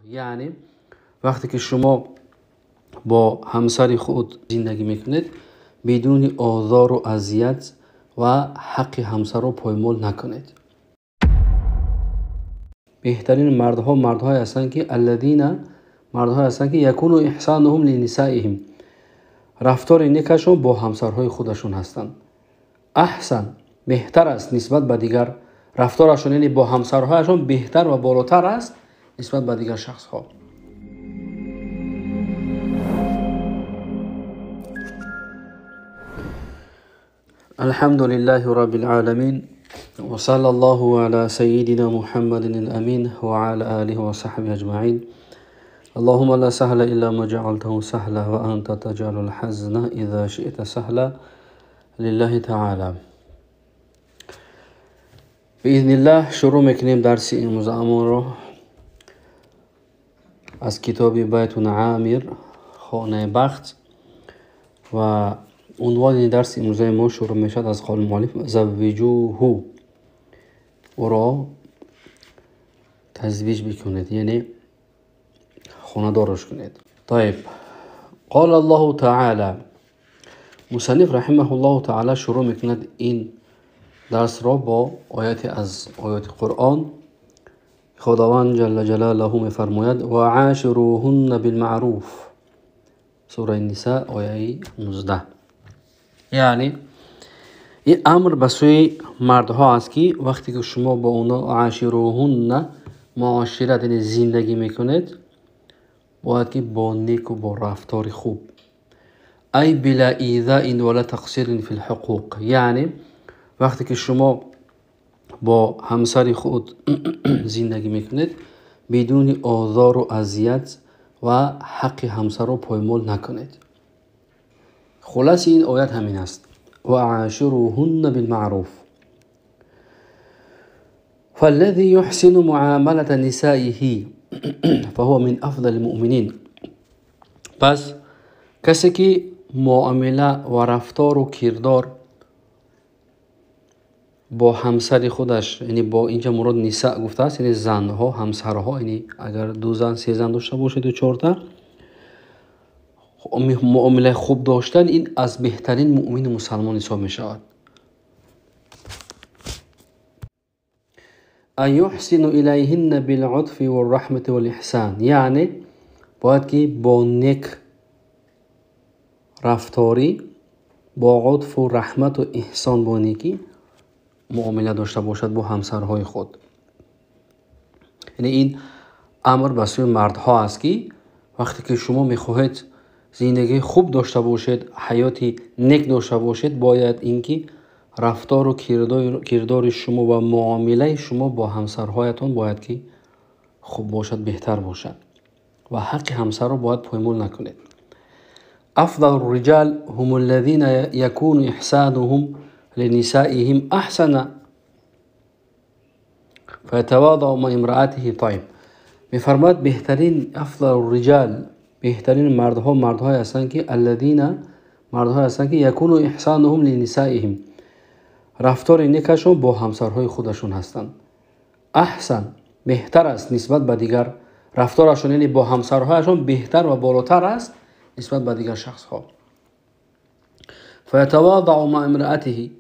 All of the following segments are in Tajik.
Яъне вақте ки шумо бо ҳамсари худ зиндагӣ мекунед, бидуни озору азият ва ҳаққи ҳамсарро поймол накунед. Беҳтарин мардҳо мардҳое ҳастанд ки аллазина, мардҳое ҳастанд ки якуну иҳсануҳум линисаиҳим, рафтори некашон бо ҳамсарҳои худашон ҳастанд. Аҳсан, беҳтар аст нисбат ба дигар рафторашон, яъне бо ҳамсарҳояшон беҳтар ва болотар аст нисбат ба дигар шахсҳо. الحمد لله رب العالمين وصلى الله على سيدنا محمد الأمين وعلى آله وصحبه أجمعين. اللهم لا سهل إلا ما جعلته سهلا وأنت تجعل الحزن إذا شئت سهلا لله تعالى. بإذن الله شروع میکنیم درس امروزمون رو از کتاب بیت عامر، خانه بخت، و عنوان درس امروزه ما شروع میشد از قول مؤلف زوجوه، او را تزویج بکنید، یعنی خانه دارش کنید. طيب، قال الله تعالى، مصنف رحمه الله تعالی شروع میکند این درس را با آیات از آیات قرآن. خداوند جل جلاله میفرماید و عاشروهن بالمعروف، سوره النساء آیه 19. یعنی این امر به سوی مردها است که وقتی که شما با اونا عاشروهن معاشرت، یعنی زندگی میکنید، باید که با نیک و با رفتار خوب، ای بلا ایذاء ولا تقصیر فی الحقوق. یعنی وقتی که شما با همسر خود زندگی میکنید، بدون آزار و اذیت و حق همسر را پایمال نکنید. خلاص این آیت همین است، و عاشروهن بالمعروف. فالذي يحسن معاملة نسائه فهو من افضل المؤمنین. پس کسی که معامله و رفتار و کردار با همسر خودش، یعنی با اینجا مراد نساء گفته است، یعنی زنها، همسرها، یعنی اگر دو زن سه زن داشته باشید و چهار تا، معامله خوب داشتن این از بهترین مؤمن مسلمان حساب می شود. ان یحسن الیهن بالعطف والرحمة والاحسان، یعنی باید که با نیک رفتاری، با عطف و رحمت و احسان، با نیکی معامله داشته باشد با همسرهای خود. یعنی این امر به سوی مردها است که وقتی که شما میخواهید زندگی خوب داشته باشید، حیاتی نیک داشته باشید، باید اینکه رفتار و کردار شما و معامله شما با همسرهایتان باید که خوب باشد، بهتر باشد و حق همسر را باید پایمال نکنید. افضل الرجال هم الذين يكون احسانهم لنسائهم احسن فيتواضع مع امرأته. طيب، میفرماد بهترین افضل الرجال، بهترین مردها مردهای هستند که الذین، مردهای هستند که یکون احسانهم لنسائهم، رفتار نیکشون با همسرهای خودشون هستند. احسن، بهتر است نسبت به دیگر رفتارشون، یعنی با همسرهایشون بهتر و بالاتر است نسبت به دیگر شخصها. فیتواضع مع امرأته،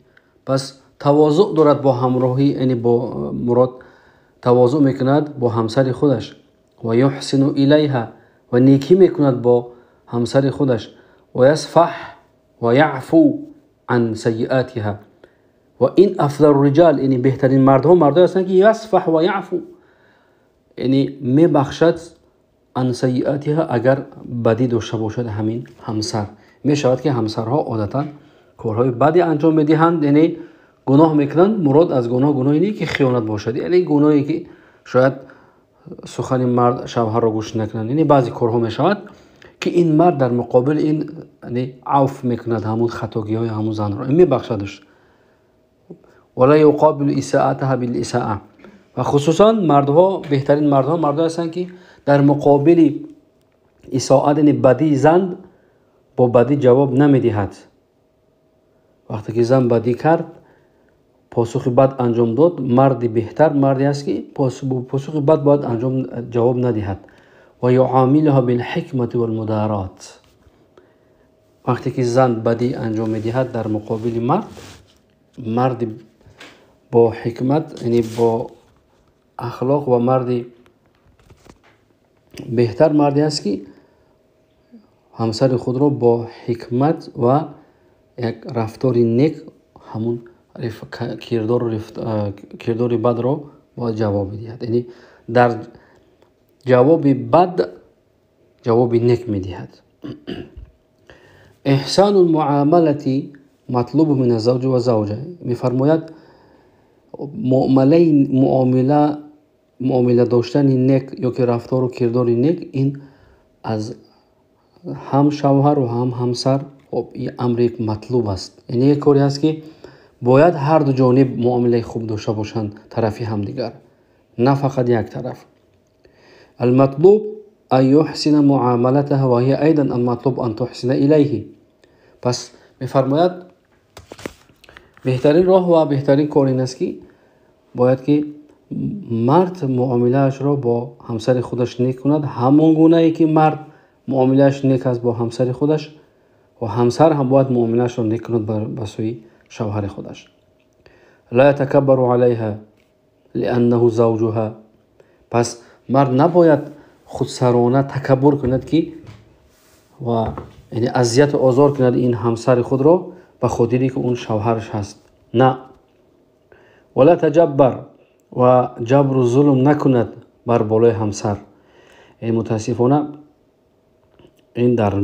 پس تواضع دارد با همراهی، یعنی با مراد تواضع میکند با همسر خودش، و یحسن الیها، و نیکی میکند با همسر خودش، و یصفح و یعفو عن سیئاتها. و این افضل الرجال، یعنی بهترین مردها مردها هستند که یصفح و یعفو، یعنی میبخشد عن سیئاتها، اگر بدی داشته باشد همین همسر. میشود که همسرها عادتا کارهای بدی انجام میدهند، یعنی گناه میکنند. مراد از گناه گناهی نیست که خیانت باشد، یعنی گناهی که شاید سخن مرد شوهر را گوش نکنند، یعنی بعضی کارها میشود که این مرد در مقابل این یعنی عفو میکند همون خطاگی های همون زن را، میبخشدش. ولا یقابل اساءتها بالاساءه. و خصوصا مردها، بهترین مردها مردها هستند که در مقابل اساءت، یعنی بدی زن، با بدی جواب نمیدهد. وقتی که زن بدی کرد، پاسخ بد انجام داد، مرد بهتر مردی است که پاسخ بد باید انجام جواب ندهد. Ва юомилаҳа билҳикмати валмударот. Вақте ки зан бадӣ анҷом медиҳад дар муқобили мард, марди бо ҳикмат, яъне бо ахлоқ ва марди беҳтар марде аст, ки ҳамсари худро бо ҳикмат ва як рафтори нек ҳамун кирдори бадро бояд ҷавоб медиҳад. Яъне дар ҷавоби бад ҷавоби нек медиҳад. Эҳсану лмуомалати матлубу мин аззавҷи ва завҷа. Мефармояд, муомила доштани нек ё ки рафтору кирдори нек ин аз ҳам шавҳар ва ҳам ҳамсар ин амри матлуб аст. Яъне як коре аст, ки бояд ҳар ду ҷониб муомилаи хуб дошта бошанд тарафи ҳамдигар, на фақат як тараф. Алматлуб ан юҳсина муомалатаҳа ва ҳия айдан алматлуб ан туҳсина илайҳи. Пас мефармояд, беҳтарин роҳ ва беҳтарин кор ин аст, ки бояд ки мард муомилаашро бо ҳамсари худаш нек кунад, ҳамон гунае ки мард муомилааш нек аст бо ҳамсари худаш, ва ҳамсар ҳам бояд муомилаашро нек кунад ба сӯи шавҳари худаш. Ла ятакаббару алайҳа лианнаҳу завҷуҳа. Пас мард набояд худсарона такаббур кунад ки ва яъне азияту озор кунад ин ҳамсари худро ба хотире ки он шавҳараш ҳаст. На. Вала таҷаббар, ва ҷабру зулм накунад бар болои ҳамсар. Ин мутаассифона ин дар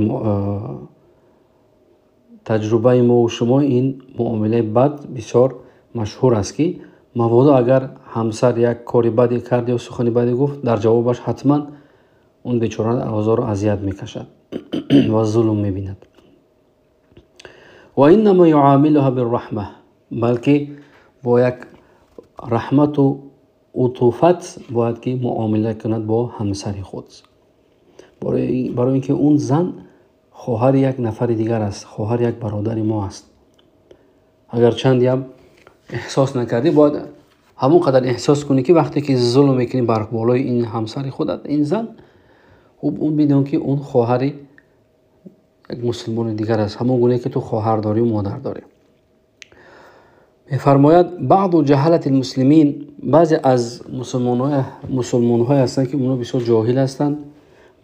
таҷрубаи мову шумо ин муомилаи бад бисёр машҳур аст, ки мабодо агар ҳамсар як кори баде кард ё сухани баде гуфт, дар ҷавобаш ҳатман он бечора озору азият мекашад ва зулм мебинад. Ва иннама юомилуҳа бирраҳма, балки бо як раҳмату утуфат бояд ки муомила кунад бо ҳамсари худ, барои ин ки он зан хоҳари як нафари дигар аст, хоҳари як бародари мо аст. Агар чандиам эҳсос накардӣ, бояд ҳамон қадар эҳсос кунӣ, ки вақте ки зулм мекунӣ бар болои ин ҳамсари худат, ин зан, хуб он бидон, ки он хоҳари як мусулмони дигар аст, ҳамон гуне ки ту хоҳар дорӣ, модар дорӣ. Мефармояд, баъду ҷаҳалати лмуслимин, баъзе аз мусулмонҳое ҳастанд, ки онҳо бисёр ҷоҳил ҳастанд,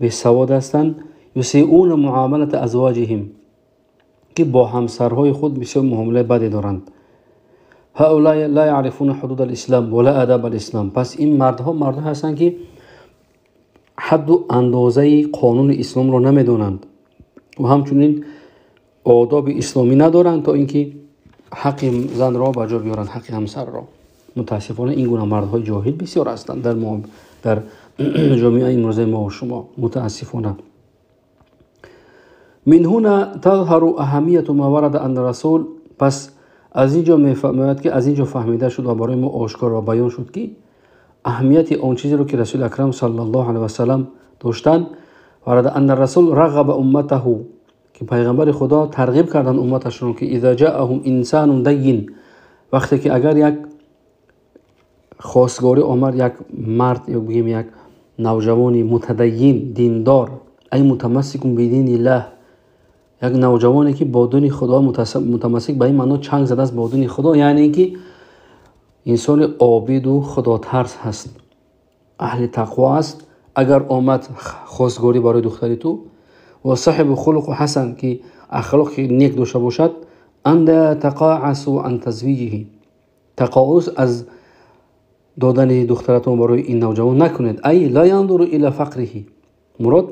бесавод ҳастанд. Юсиуна муомалата азвоҷиҳим, ки бо ҳамсарҳои худ бисёр муомилаи баде доранд. Ҳаула ла яърифуна ҳудуд алислам ва ла адаб алислам. Пас ин мардҳо мардҳо ҳастанд, ки ҳадду андозаи қонуни исломро намедонанд ва ҳамчунин одоби исломӣ надоранд, то ин ки ҳаққи занро ба ҷо биёранд, ҳаққи ҳамсарро. Мутаассифона ин гуна мардҳои ҷоҳил бисёр ҳастанд дар ҷомеаи имрӯзаи мо ва шумо, мутаассифона. Мин ҳуна тазҳару аҳамияту ма варада анна расул. Пас аз ин ҷо мефаҳмояд, ки аз ин ҷо фаҳмида шуд ва барои мо ошкор ва баён шуд, ки аҳамияти он чизеро, ки Расули акрам саллаллоҳу алайҳи васаллам доштанд. Варада анна расул рағаба умматаҳу, ки пайғамбари Худо тарғиб карданд умматашонро, ки иза ҷаахум инсанун дайин, вақте ки агар як хостгорӣ омад, як мард ё бигем як навҷавони мутадайин, диндор, ай мутамассикун бидиниллаҳ, як навҷавоне, ки бо дини Худо мутамассик, ба ин маъно чанг задааст бо дини Худо, яъне ин ки инсони обиду худотарс ҳаст, аҳли тақво аст, агар омад хостгорӣ барои духтари ту, ва соҳибу хулқу ҳасан, ки ахлоқи нек дошта бошад, ан ла тақоасу ан тазвиҷиҳи, тақоус аз додани духтаратон барои ин навҷавон накунед. Ай ла яндуру ила фақриҳи, мурод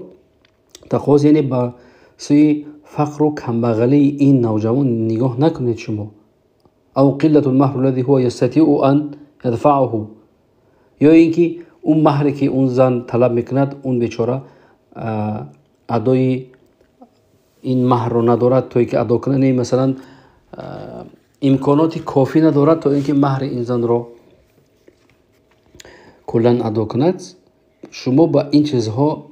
тақоус яъне ба сӯи фақру камбағалии ин навҷавон нигоҳ накунед шумо. Ав қиллату лмаҳру аллади ҳува ястатиу ан ядфаъаҳу, ё ин ки он маҳре, ки он зан талаб мекунад, он бечора адои ин маҳрро надорад, то ин ки адо кунад, не, масалан, имконоти кофӣ надорад, то ин ки маҳри ин занро куллан адо кунад. Шумо ба ин чизҳо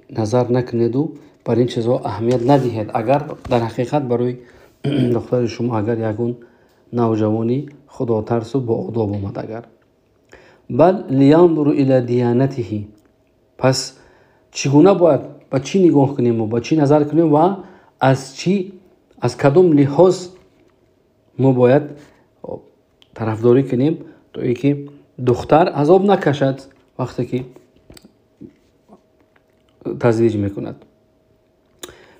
назар накунеду бар ин чизҳо аҳамият надиҳед. Агар дар ҳақиқат барои духтари шумо агар ягон навҷавони худотарсу боодоб омад, агар бал лияндуру ила диянатиҳи, пас Чӣ гуна бояд ба чӣ нигоҳ кунем, ба чӣ назар кунем ва аз чӣ, аз кадом лиҳоз мо бояд тарафдорӣ кунем, то ин ки духтар азоб накашад вақте ки тазвиҷ мекунад.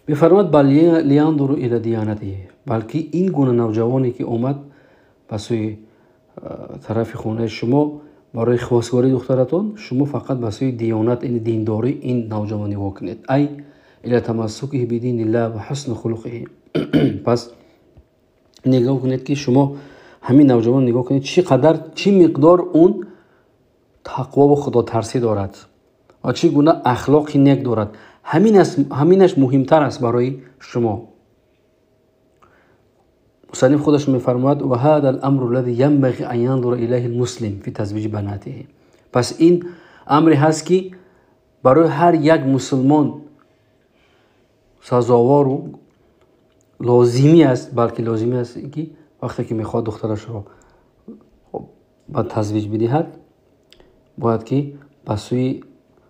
Мефармояд: бал лиянзуру ила диянатиҳи, балки ин гуна навҷавоне ки омад ба сӯи тарафи хонаи шумо барои хостгории духтаратон, шумо фақат ба сӯи диёнат, ин диндорӣ ин навҷавон нигоҳ кунед. Ай ила тамассукиҳи бидиниллаҳ ва ҳусни хулқиҳи. Пас нигоҳ кунед ки шумо ҳамин навҷавон нигоҳ кунед чӣ қадар, чӣ миқдор он тақвову худотарсӣ дорад ва чӣ гуна ахлоқи нек дорад. Ҳаминаш муҳимтар аст барои шумо. Мусанниф худаш мефармояд: ва ҳада ал-амру аллази янбағи ан янзура илайҳи ал-муслим фи тазвиҷи банатиҳи. Пас ин амре ҳаст ки барои ҳар як мусулмон сазовору лозимӣ аст, балки лозимӣ аст ки вақте ки мехоҳад духтарашро ба тазвиҷ бидиҳад, бояд ки ба сӯи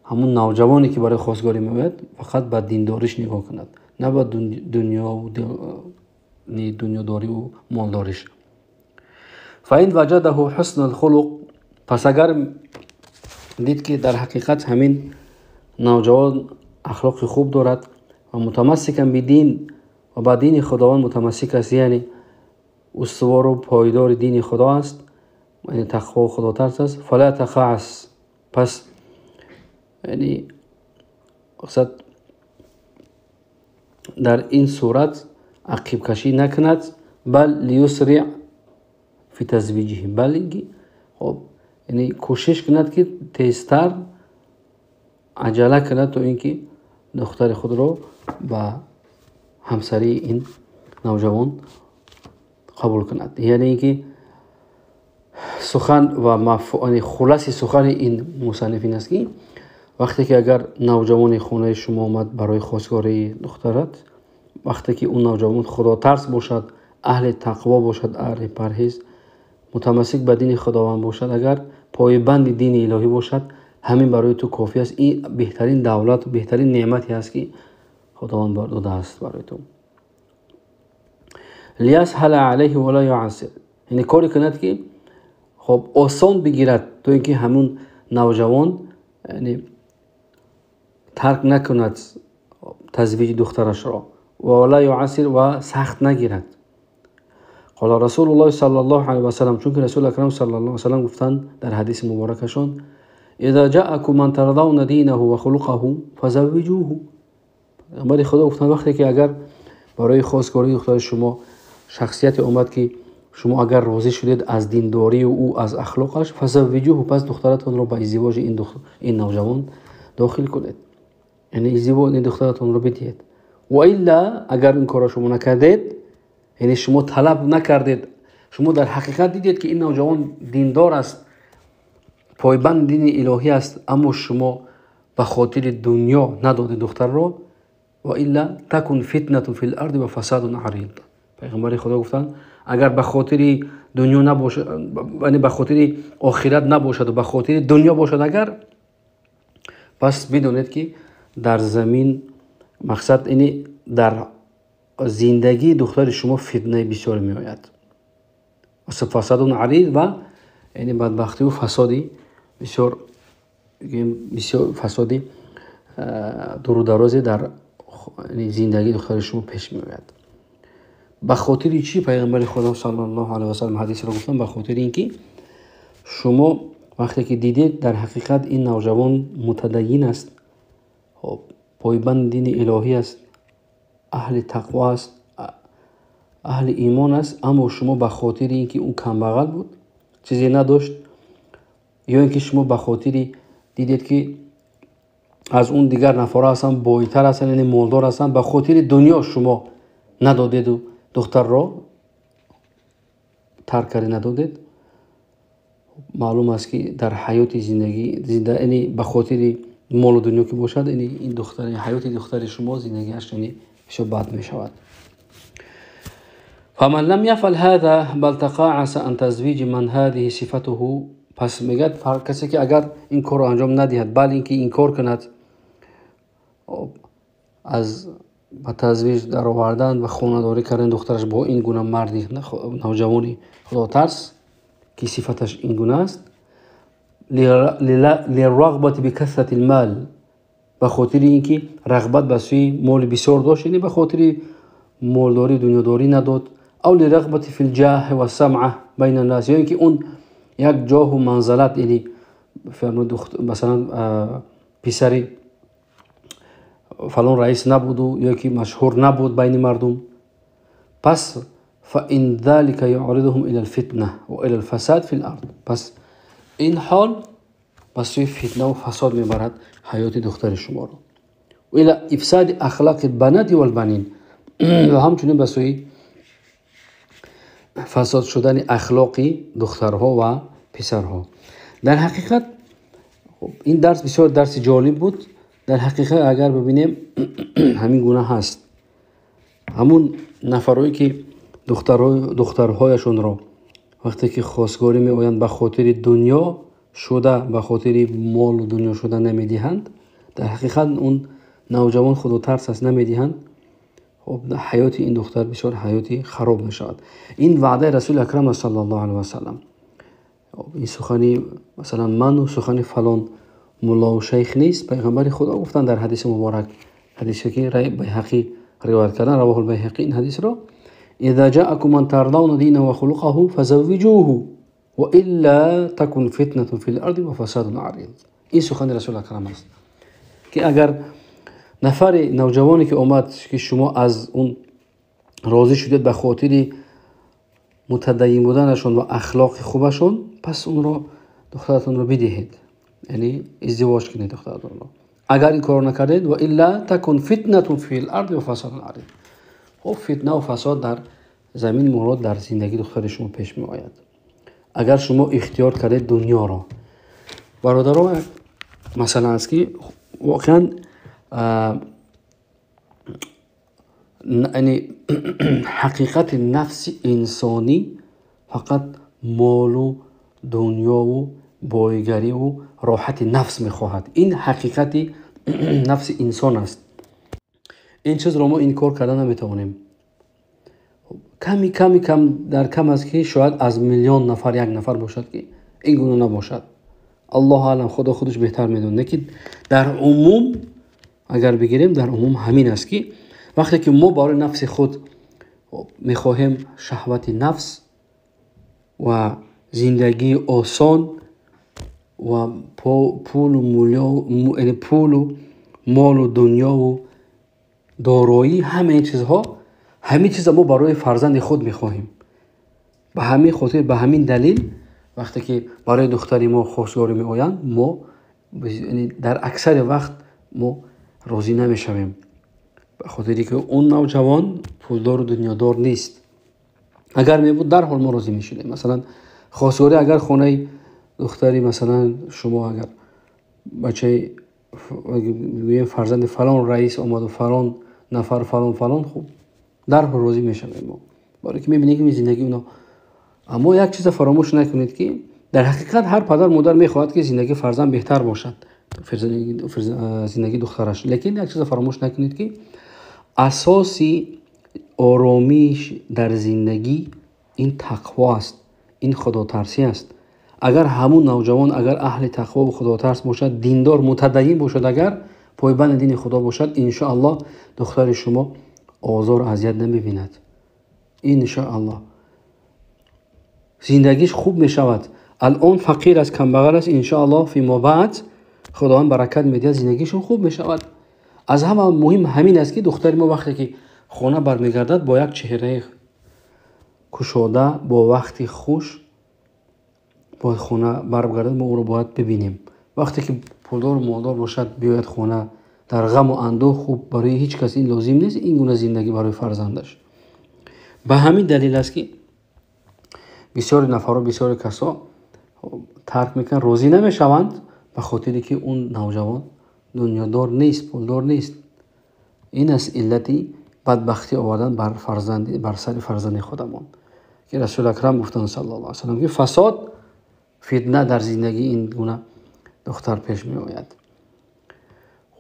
ҳамун навҷавоне ки барои хостгорӣ меояд фақат ба диндориш нигоҳ кунад, на ба дунёдориву молдориш. Фаин ваҷадаҳу ҳусна алхулуқ, пас агар дид ки дар ҳақиқат ҳамин навҷавон ахлоқи хуб дорад ва мутамассикан бидин ва ба дини Худованд мутамассик аст, яъне устувору пойдори дини Худо аст, яъне тақвову худотарс аст, фала тақаас, пас яъне мақсад дар ин сурат ақибкашӣ накунад, бал лиюсри фи тазвиҷиҳи, бал инки хоб яъне кӯшиш кунад ки тезтар аҷала кунад то ин ки духтари худро ба ҳамсарии ин навҷавон қабул кунад. Яъне ин ки сухан ва хулоси сухани ин мусанниф ин аст ки вақте ки агар навҷавони хонаи шумо омад барои хостгории духтарат, вақте ки он навҷавон худотарс бошад, аҳли тақво бошад, аҳли парҳез, мутамассик ба дини Худованд бошад, агар пойбанди дини илоҳӣ бошад, ҳамин барои ту кофӣ аст. Ин беҳтарин давлат, беҳтарин неъмате аст ки Худованд додааст барои ту. Лиясҳала алайҳи ва ла юассир, яъне коре кунад ки хоб осон бигирад то ин ки ҳамун навҷавон яъне тарк накунад тазвиҷи духтарашро, ва ла юассир, ва сахт нагирад. Қола Расулуллоҳи саллаллоҳу алайҳи васаллам, чунки Расули акрам саллаллоҳу алайҳи васаллам гуфтанд дар ҳадиси муборакашон: иза ҷаакум ман тардавна динаҳу ва хулқаҳу фазаввиҷуҳу. Паёмбари Худо гуфтанд вақте ки агар барои хостгории духтари шумо шахсияте омад ки шумо агар розӣ шудед аз диндорию ӯ, аз ахлоқаш, фазаввиҷуҳу, пас духтаратонро ба издивоҷи ин навҷавон дохил кунед, яъне издивоҷ ин духтаратонро бидиҳед. Ва илла, агар ин корро шумо накардед, яъне шумо талаб накардед, шумо дар ҳақиқат дидед ки ин навҷавон диндор аст, пойбанди дини илоҳӣ аст, аммо шумо ба хотири дунё надодед духтарро, ва илла такун фитнатун фил арди ва фасадун арид. Пайғамбари Худо гуфтанд агар ба хотири дунё набошад, яъне ба хотири охират набошад ва ба хотири дунё бошад агар, пас бидонед ки дар замин мақсад ини дар зиндагии духтари шумо фитнаи бисёр меояд, фасадун арид, ва яъне бадбахтиву фасоди бисёр, бисёр фасоди дуру дарозе дар зиндагии духтари шумо пеш меояд. Ба хотири чӣ Пайғамбари Худо саллаллоҳу алайҳи васаллам ҳадисро гуфтанд? Ба хотири ин ки шумо вақте ки дидед дар ҳақиқат ин навҷавон мутадайин аст, хоб пойбанди дини илоҳӣ аст, аҳли тақво аст, аҳли имон аст, аммо шумо ба хотири ин ки ӯ камбағал буд, чизе надошт, ё ин ки шумо ба хотири дидед ки аз он дигар нафарҳо ҳастанд, бойтар ҳастанд, яъне молдор ҳастанд, ба хотири дунё шумо надодеду духтарро тарк карда надодед, маълум аст ки дар ҳаёти зиндагӣ, яъне ба хотири молу дунё ки бошад, яъне ин духтари, ҳаёти духтари шумо зиндагиаш яъне бисёр бад мешавад. فمن لم يفعل هذا بل تقاعس عن تزويج من هذه صفته، пас мегӯяд ҳар касе ки агар ин корро анҷом надиҳад, бал ин ки инкор кунад Аз ба тазвиҷ даровардан ва хонадорӣ кардани духтараш бо ин гуна марди навҷавони худотарс, ки сифаташ ин гуна аст, лирағбати бикасрати лмал, ба хотири ин ки рағбат ба сӯи моли бисёр дошт, яъне ба хотири молдорӣ, дунёдорӣ надод, ав лирағбати фи лҷаҳи вассамъа байна ннас, ё ин ки он як ҷоҳу манзалат, яъне масалан писари фалон раис набуду ё ки машҳур набуд байни мардум. Пас фаин залика юъридуҳум ила лфитна ва ила лфасад фи лард, пас ин ҳол ба сӯи фитнаву фасод мебарад ҳаёти духтари шуморо, ва ила ифсади ахлоқи лбанати валбанин, ва ҳамчунин ба сӯи фасод шудани ахлоқи духтарҳо ва писарҳо. Дар ҳақиқат ин дарс бисёр дарси ҷолиб буд. Дар ҳақиқат агар бибинем, ҳамин гуна ҳаст. Ҳамун нафарое ки духтарҳояшонро вақте ки хостгорӣ меоянд, ба хотири дунё шуда, ба хотири молу дунё шуда намедиҳанд, дар ҳақиқат он навҷавон худотарс аст, намедиҳанд. Хоб, ҳаёти ин духтар бисёр ҳаёти хароб мешавад. Ин ваъдаи Расули Акрам аст саллаллоҳу алайҳи васаллам. Ин сухани масалан ману сухани фалон муллову шайх нест. Пайғамбари Худо гуфтанд дар ҳадиси муборак, ҳадисе ки Байҳақӣ ривоят кардан, равоҳул Байҳақӣ ин ҳадисро: иза ҷаакум ман тардавна дина ва хулуқаҳу фазаввиҷуҳу ва илла такун фитнатун фил арди ва фасадун арид. Ин сухани Расули Акрам аст, ки агар нафари навҷавоне ки омад, ки шумо аз он розӣ шудед ба хотири мутадайин буданашон ва ахлоқи хубашон, пас онро духтаратонро бидиҳед, яъне издивоҷ кунед духтаратонро. Агар ин корро накардед, ва илла такун фитнатун фил арди ва фасадун арид, хоб, фитна ва фасод дар замин мурод дар зиндагии духтари шумо пеш меояд, агар шумо ихтиёр кардед дунёро. Бародаро, масъала аст, ки воқеан яъне ҳақиқати нафси инсонӣ фақат молу дунёву бойгариву роҳати нафс мехоҳад. Ин ҳақиқати нафси инсон аст. Ин чизро мо инкор карда наметавонем. Ками ками кам дар кам аст, ки шояд аз миллион нафар як нафар бошад, ки ин гуна набошад. Аллоҳу аълам, Худо худаш беҳтар медонад. Лекин дар умум агар бигирем, дар умум ҳамин аст, ки вақте ки мо барои нафси худ мехоҳем шаҳвати нафс ва зиндагии осон ва пулу пулу молу дунёву дороӣ, ҳамаи ин чизҳо, ҳамин чиза мо барои фарзанди худ мехоҳем. Ба ҳамин хотир, ба ҳамин далил, вақте ки барои духтари мо хостгорӣ меоянд, мо дар аксари вақт мо розӣ намешавем, ба хотире ки он навҷавон пулдору дунёдор нест. Агар мебуд, дарҳол мо розӣ мешудем. Масалан, хостгорӣ агар хонаи духтари масалан шумо, агар бачаи гӯем фарзанди фалон раис омаду, фалон нафар, фалон фалон, хуб, дарҳол розӣ мешавем мо, барое ки мебинем ки зиндагии оно. Аммо як чиза фаромӯш накунед, ки дар ҳақиқат ҳар падар модар мехоҳад, ки зиндагии фарзанд беҳтар бошад, зиндагии духтараш. Лекин як чиза фаромӯш накунед, ки асоси оромиш дар зиндагӣ ин тақво аст, ин худотарсӣ аст. Агар ҳамун навҷавон агар аҳли тақвову худотарс бошад, диндор, мутадайин бошад, агар пойбанди дини Худо бошад, иншоаллоҳ духтари шумо озору азият намебинад. Иншоаллоҳ зиндагиш хуб мешавад. Алон фақир аст, камбағал аст, иншоаллоҳ фимо баъд Худованд баракат медиҳад, зиндагишон хуб мешавад. Аз ҳама муҳим ҳамин аст, ки духтари мо вақте ки хона бармегардад, бо як чеҳраи кушода, бо вақти хуш бояд хона баргардад, мо ӯро бояд бибинем. Вақте ки пулдору молдор бошад, биёяд хона дар ғаму андӯҳ, хуб, барои ҳеҷ кас ин лозим нест, ин гуна зиндагӣ барои фарзандаш. Ба ҳамин далел аст, ки бисёри нафарҳо, бисёри касо тарк мекунанд, розӣ намешаванд, ба хотире ки он навҷавон дунёдор нест, пулдор нест. Ин аст иллати бадбахтӣ овардан бар сари фарзанди худамон, ки Расули Акрам гуфтанд саллаллоҳу алайҳи васаллам, ки фасод, фитна дар зиндагии ин гуна духтар пеш меояд.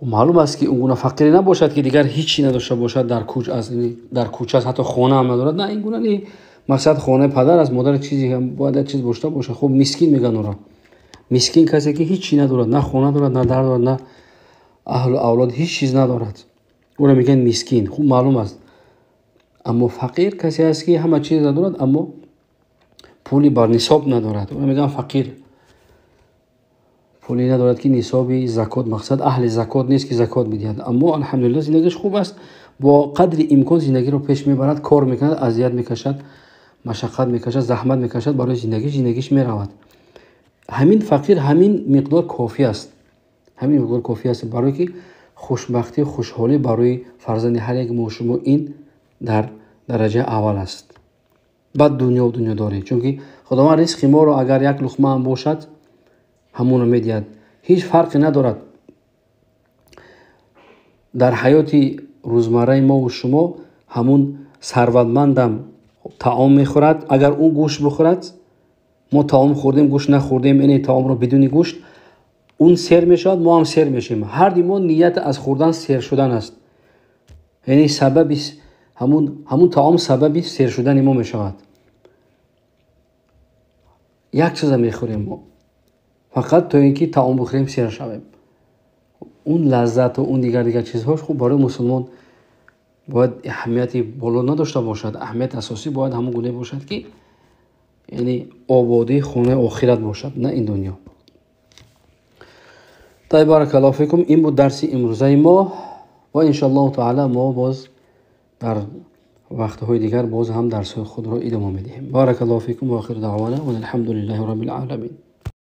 Маълум аст, ки он гуна фақире набошад, ки дигар ҳеҷ надошта бошад, дар кӯч аст, дар кӯча аст, ҳатто хона ҳам надорад. На, ин гуна не. Мақсад хонаи падар аст, модар чизе ҳам бояд як чиз дошта бошад. Хуб, мискин мегӯянд ӯро. Мискин касе, ки ҳеҷ чиз надорад, на хона дорад, на дар дорад, на аҳлу авлод, ҳеҷ чиз надорад. Ӯро мегӯянд мискин. Хуб, маълум аст. Аммо фақир касе аст, ки ҳама чиз надорад, аммо пули бар нисоб надорад. Ӯро мегӯянд фақир. Пуле надорад, ки нисоби закот, мақсад аҳли закот нест, ки закот медиҳад. Аммо алҳамдулиллаҳ зиндагиаш хуб аст, бо қадри имкон зиндагиро пеш мебарад, кор мекунад, азият мекашад, машаққат мекашад, заҳмат мекашад барои зиндагӣ, зиндагиш меравад. Ҳамин фақир ҳамин миқдор кофӣ аст. Ҳамин миқдор кофӣ аст, барое ки хушбахтӣ, хушҳолӣ барои фарзанди ҳар як мо шумо ин дар дараҷаи аввал аст. Баъд дунё дунёдорӣ, чунки Худованд ризқи моро агар як луқма ҳам бошад, ҳамонро медиҳад. Ҳеҷ фарқе надорад. Дар ҳаёти рӯзмарраи мову шумо ҳамун сарватмандам таом мехӯрад, агар ӯ гӯшт бихӯрад, мо таом хӯрдем, гӯшт нахӯрдем, ине таомро бидуни гӯшт, он сер мешавад, мо ҳам сер мешавем. Ҳарди мо ният аз хӯрдан сер шудан аст. Яъне сабаби ҳамун таом сабаби сер шудани мо мешавад. Як чиза мехӯрем мо, фақат то ин ки таом бихӯрем, сер шавем. Он лаззату он дигар дигар чизҳош хуб барои мусулмон бояд аҳамияти боло надошта бошад. Аҳамияти асосӣ бояд ҳамон гуна бошад, ки яъне ободии хонаи охират бошад, на ин дунё. Тай, баракаллоҳу фикум, ин буд дарси имрӯзаи мо ва иншоаллоҳу таала мо боз дар вақтҳои дигар боз ҳам дарсҳои худро идома медиҳем. Баракаллоҳу фикум ва охиру даъвана ва алҳамдулиллаҳи роббил оламин.